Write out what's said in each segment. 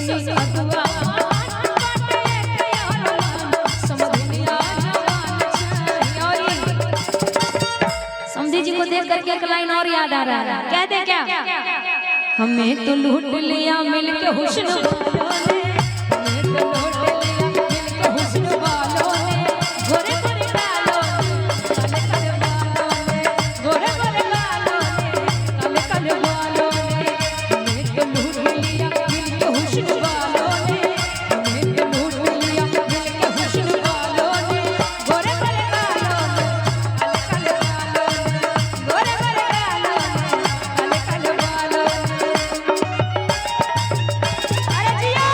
सुनी अगुआ महान बाटे कयार मान, समधिनिया जवान चाही। और ये समधी जी को देख करके एक लाइन और याद आ रहा है, कह दे क्या? हमें तो लूट लिया मिलके हुस्न वालों ने, हमें तो लूट लिया मिलके हुस्न वालों ने, गोरे गोरे गालों ने, काले काले बालों ने, गोरे गोरे गालों ने, काले काले बालों ने, हमें तो लूट लिया मिलके हुस्न वालों ने, हमें तो लूट लिया मिलके हुस्न वालों ने, गोरे गोरे गालों ने, काले काले बालों ने, गोरे गोरे गालों ने, काले काले बालों ने। अरे जिया।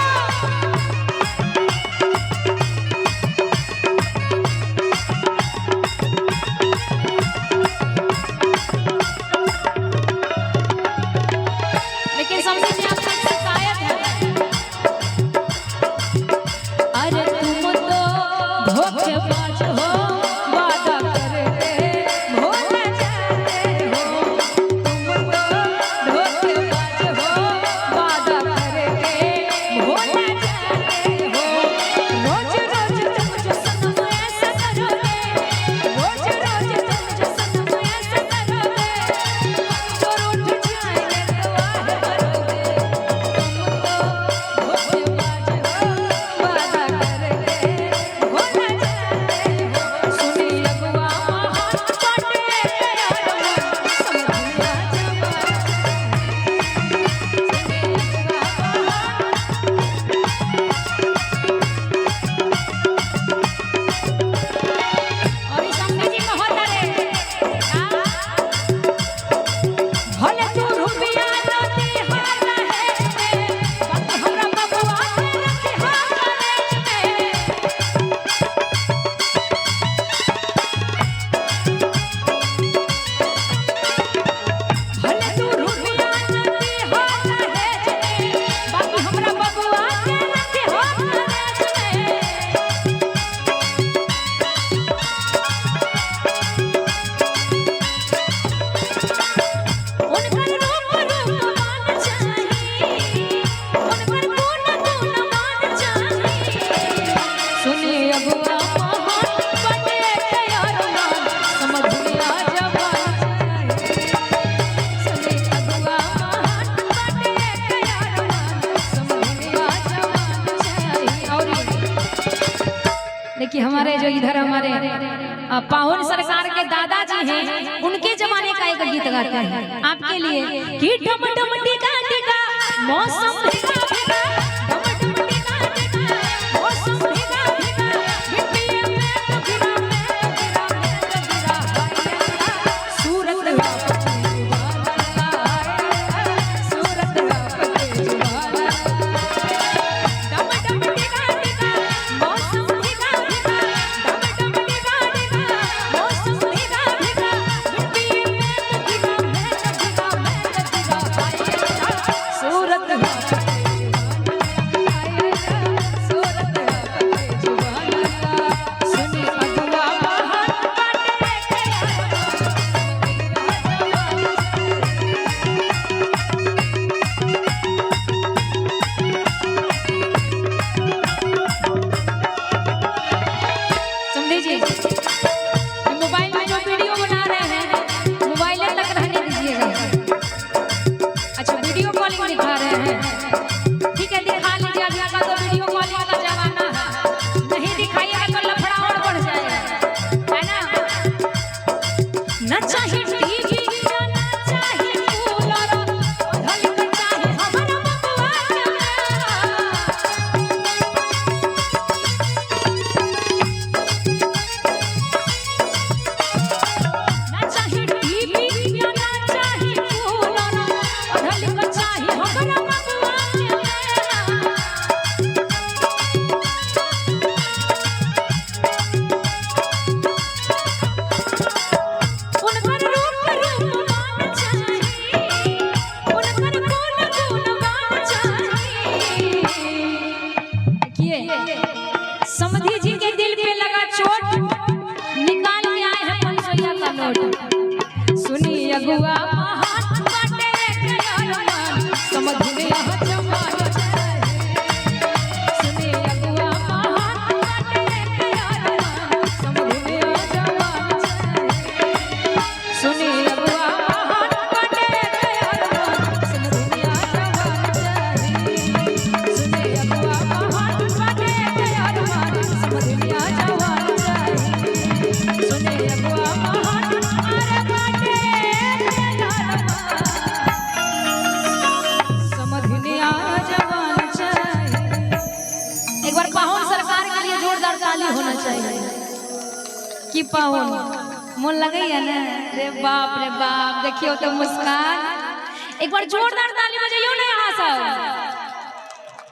लेकिन समझे जी, आपसे एक शिकायत है। अरे तुम तो धोखेबाज हो, वादा करके भूल जाते हो। तुम तो धोखेबाज हो, वादा करके भूल जाते हो। रोज रोज तुम जो सनम ऐसा करोगे, रोज रोज तुम जो सनम ऐसा करोगे, हम तो रूठ जाएंगे तो आह भरोगे। तुम तो धोखेबाज हो, वादा करके भूल जाते हो। सुनी अगुआ महान बाटे कयार मान, समधिनिया जवान चाही। सुनी अगुआ महान। और ई समधी जी कहत रे, भले तू रुपया न दिहार रहे में, बाकी हमरा बबुआ के रखिहा करेज में। भले तू रुपया न दिहार रहे में, बाकी हमरा बबुआ के रखिहा करेज में। उनकर रूप रूपवान चाही, उनकर गुण गुणवान चाही। सुनी अगुआ महान बाटे कयार मान, समधिनिया जवान चाही। सुनी अगुआ महान बाटे कयार मान, समधिनिया जवान चाही। और ये देखिए हमारे जो इधर हमारे पाहुन सरकार के दादाजी हैं, उनके जमाने का एक गीत गाते हैं आपके लिए कि डम डम टिका टिका मौसम भीगा भीगा, डम डम टिका टिका मौसम भीगा भीगा, बिटिया मैं तो गिरा, मैं तो गिरा, मैं तो गिरा, हाय अल्लाह, सूरत आपके जुबान अल्लाह, सूरत आपके जुबान अल्लाह। डम डम टिका टिका मौसम भीगा भीगा, डम डम टिका टिका मौसम भीगा भीगा, बिटिया मैं तो गिरा, मैं तो गिरा, मैं तो गिरा, हाय अल्लाह, सूरत आपके जुबान अल्लाह, सूरत आपके जुबान अल्लाह। सुनी अगुआ महान बाटे कयार मान, समधिनिया जवान चाही। समझे जी, ये मोबाइल में जो वीडियो बना रहे हैं, मोबाइल तक रहने दीजिएगा। अच्छा, वीडियो कॉलिंग दिखा रहे हैं, ठीक है, दिखा लीजिए। अभी का तो वीडियो कॉलिंग का जमाना है, नहीं दिखाइएगा तो लफड़ा और बढ़ जाएगा, है ना? न चाही टीवी ना चाही कूलर, धल के चाही हमरा बबुआ के मेला। ना चाही टीवी ना चाही कूलर, धल के चाही हमरा बबुआ के मेला। उनकर रूप रूपवान चाही, उनकर गुण गुणवान चाही। देखिए समधी जी के दिल पे लगा चोट, निकाल के आए हैं 500 का नोट। सुनी अगुआ महान बाटे कयार मान, समधिनिया जवान चाही। कि पाहुन मन लगैया ना? रे बाप रे बाप, देखियो तो मुस्कान। एक बार जोरदार ताली बजाइयो ना यहाँ सब।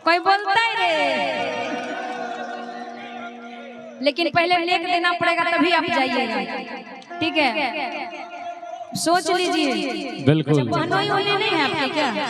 कोई बोलता है रे? लेकिन पहले लेख देना पड़ेगा तभी आप जाइएगा, ठीक है? सोच लीजिए। बिल्कुल। बहनोई होने नहीं है आपके क्या है?